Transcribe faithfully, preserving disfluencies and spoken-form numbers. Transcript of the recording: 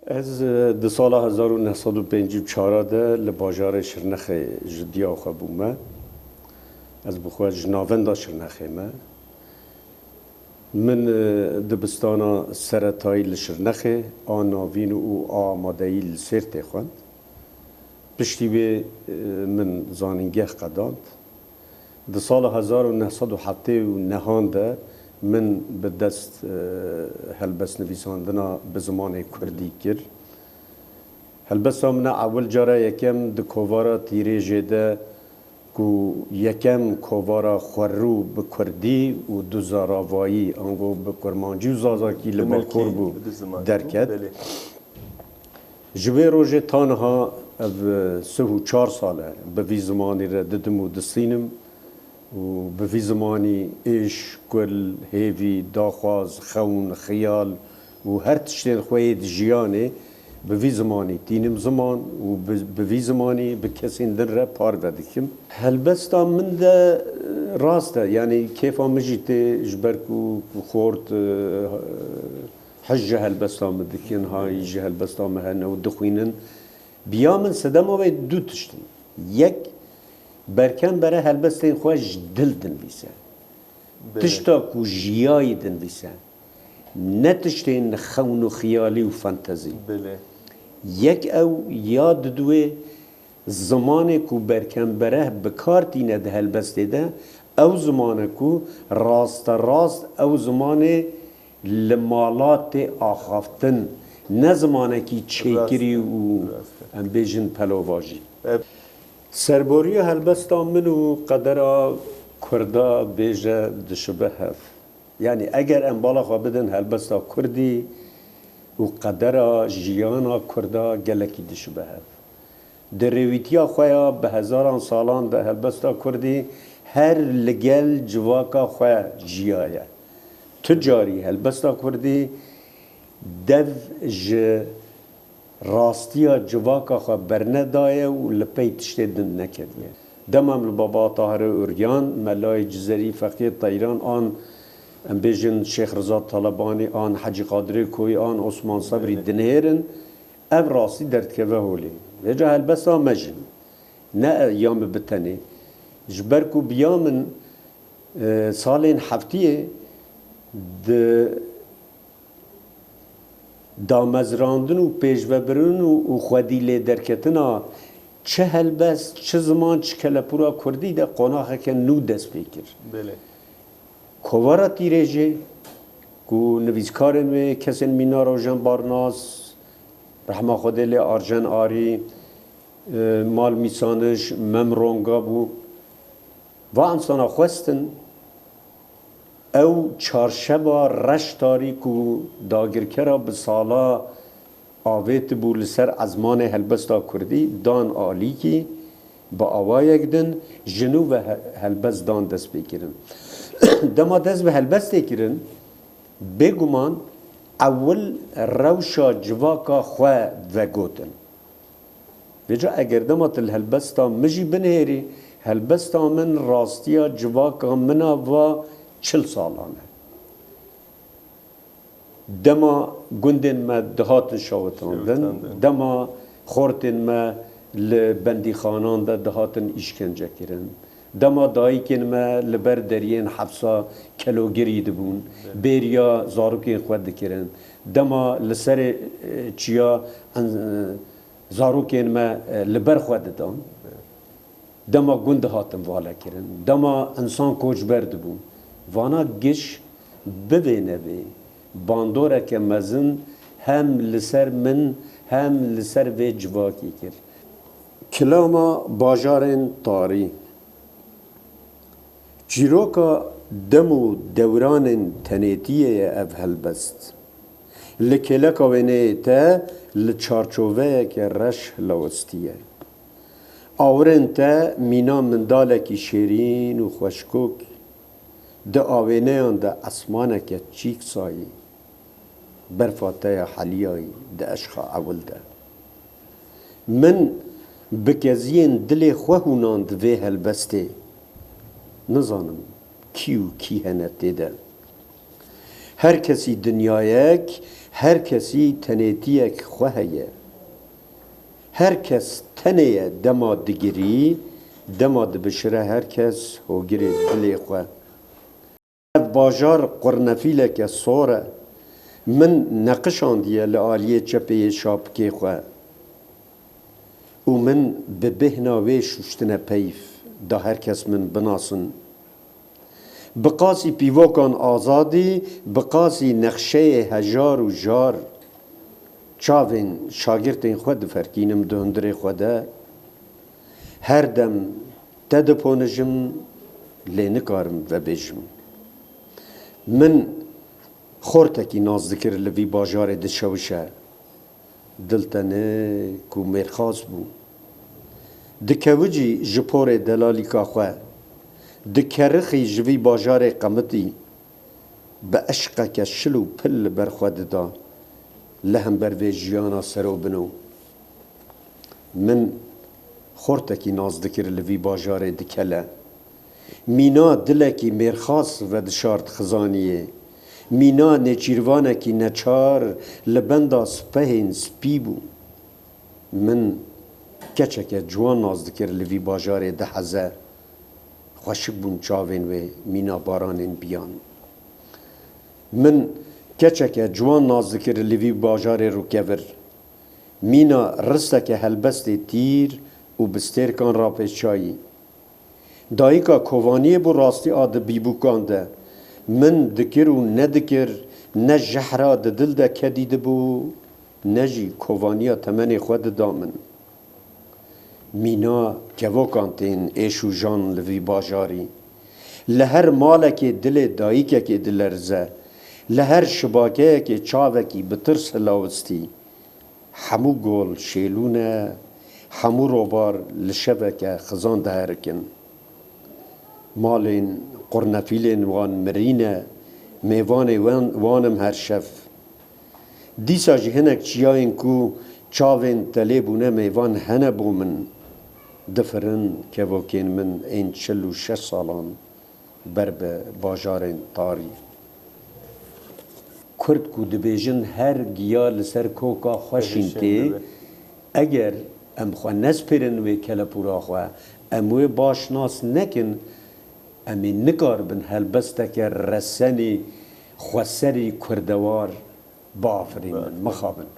Ez, e, di sala hezar û neh sed û pêncî û çar de li bajarê Şirnexê ji diya xwe bûme. Ez bi xwe ji navenda Şirnexê me. Min, e, dibistana seretayî li Şirnexê, a navîn û a amadeyî li Sêrtê xwend. Piştî wê, e, min zanîngeh qedand. Di sala hezar û neh sed û heftê û nehan de min bi dest, e, helbestnivîsandina bi zimanê kurdî kir. Helbesta min a ewil cara yekem di kovara Tîrêjê de ku yekem kovara xwerû bi kurdî û du zaravayî, ango bi kurmancî û zazakî li Bi Bakur milkî, bû, bi du ziman. derket. Belê. Ji vê rojê ta niha ev sih û çar sal e bi vî zimanî re didim û distînim û bi vî zimanî êş, kul, hêvî, daxwaz, xewn, xiyal û her tiştên xwe yê di jiyanê bi vî zimanî tînim ziman û bi, bi vî zimanî bi kesên din re parve dikim. Helbesta min de, e, rast e, yanî kêfa min jî tê ji ber ku, ku xort, e, Hij ji helbesta min dikin, hay ji helbesta min hene û dixwînin. Biya min sedema wê du tişt in. Yek, Berkem Bere helbestên xwe ji dil dinivîse. Belê. Tişta ku jiyayî dinivîse. Ne tiştên xewn û xiyalî û fantezî. Belê. Yek ew ya diduwê Zimanê ku Berkem Bere bi kar tîne di helbestê de, ew ziman e ku rasterast ew zimanê li mala tê axaftin, ne zimanekî çêkirî û, Rast e. em bêjin, pelovajî. E, Serboriya helbesta min û qedera Kurda bêje dişibe hev. Yanî eger em bala xwe bidin helbesta Kurdî û qedera jiyana Kurda gelekî dişibe hev. Di rêwîtiya xwe ya bi hezaran salan de helbesta Kurdî her li gel civaka xwe jiyaye. Tu carî helbesta Kurdî dev ji rastiya civaka xwe bernedaye û li pey tiştê din neketiye. Dema em li Baba Tahirê Uryan, Melayê Cizerî, Feqiyê Teyran an, em bêjin, Şêx Riza Talebanî an, Hecî Qadirê Koyî an, Osman Sebrî dinihêrin, ev rastî derdikeve holê. Vêca helbesta me jî ne ya min bi tenê. Ji ber ku biya min, e, salên heftiyê di damezrandin û pêşvebirin û, û xwedî lêderketina çi helbest, çi ziman, çi kelepûra kurdî de qonaxeke nû dest pê kir. Belê. Kovara Tîrêjê ku nivîskarên wê kesên mîna Rojen Barnas, rehma Xwedê lê Arjen Arî, e, Mal Mîsanij, Mem Ronga bû. Va insana xwestin ew çarşeva reş tarî ku dagirkera bi sala avêtibû li ser ezmanê helbesta kurdî dan alîkî, bi awayek din ji nû ve he-, helbest dan destpêkirin. Dema dest bi helbestê kirin, bêguman ewil rewşa civaka xwe vegotin. Vêca eger dema tu li helbesta min jî binihêrî, helbesta min rastiya civaka min a va çil salan e. Dema gundên me dihatin şewitandin, Şewitandin. dema xortên me li bendîxanan de dihatin îşkence kirin, dema dayikên me li ber deriyên hefsa kelogirî dibûn, bêriya zarokên xwe dikirin, dema li serê, e, çiya, en-, zarokên me, e, li ber xwe didan. Dema gund dihatin vale kirin, dema insan koçber dibûn. Vana giş bivê nebê bandoreke mezin hem li ser min hem li ser vê civakê kir. Kilama bajarên tarî. Çîroka dem û dewranên tenêtiyê ye ev helbest. Li kêleka wêneyê te li çarçoveyeke reş lawestiye. Awirên te mîna mindalekî şêrîn û xweşkok, di awêneyan de esmaneke çîk sayî. Berfa te ya heliyayî di eşqa ewil de. Min bi keziyên dilê xwe hûnand vê helbestê. Nizanim kî û kî hene tê de. Her kesî dinyayek, Her kesî tenêtiyek xwe heye. Her kes tenê ye, dema digirî, dema dibişire her kes hogirê dilê xwe. Ev bajar qurnefîleke sor e. Min neqişandiye li aliyê çepê yê şapikê xwe. Û min bi bêhna wê şuştine peyv, da her kes min binasin. Bi qasî pîvokan azadî, bi qasî nexşeyê hejar û jar, çavên şagirtên xwe diferkînim di hundirê xwe de. Her dem te diponijim, lê nikarim vebêjim. Min xortekî nas dikir li vî bajarê dişewişe. Dil te ne ku mêrxas bû. Dikewicî ji porê delalîka xwe. Dikerixî ji vî bajarê qemitî. Bi eşqeke şil û pil li ber xwe dida. Li hember vê jiyana serobino. Min xortekî nas dikir li vî bajarê dikele. Mîna dilekî mêrxas vedişart xizaniyê. Mîna nêçîrvanekî neçar li benda spehên spî bû. Min keçeke ciwan nas dikir li vî bajarê diheze. Xweşik bûn çavên wê mîna baranên biyan. Min keçeke ciwan nas dikir li vî bajarê rûkevir. Mîna risteke helbestê tîr û bi stêrkan rapêçayî. Dayika kovaniyê bû rastî a di bîbûkan de. Min dikir û nedikir, ne jehra di dil de kedî dibû, ne jî kovaniya temenê xwe dida min. Mîna kevokan tên êş û jan li vî bajarî. Li her malekê dilê dayikekê dilerze. Li her şibakeyekê çavekî bi tirs hilawistî. Hemû gol şêlû ne, hemû robar li şeveke xizan diherikin. Malên qurnefîlên wan mirî ne, mêvanê wan, wan im her şev. Dîsa jî hinek çiyayên ku çavên te lê bûne mêvan hene bo min. Difirin kevokên min ên çil û şeş salan ber bi bajarên tarî. Kurd ku dibêjin her giya li ser koka xwe şîn tê, eger em xwe nespêrin wê kelepûra xwe, em wê baş nas nekin, em ê nikaribin helbesteke resenî, xweserî, kurdewar biafirînin. Mixabin.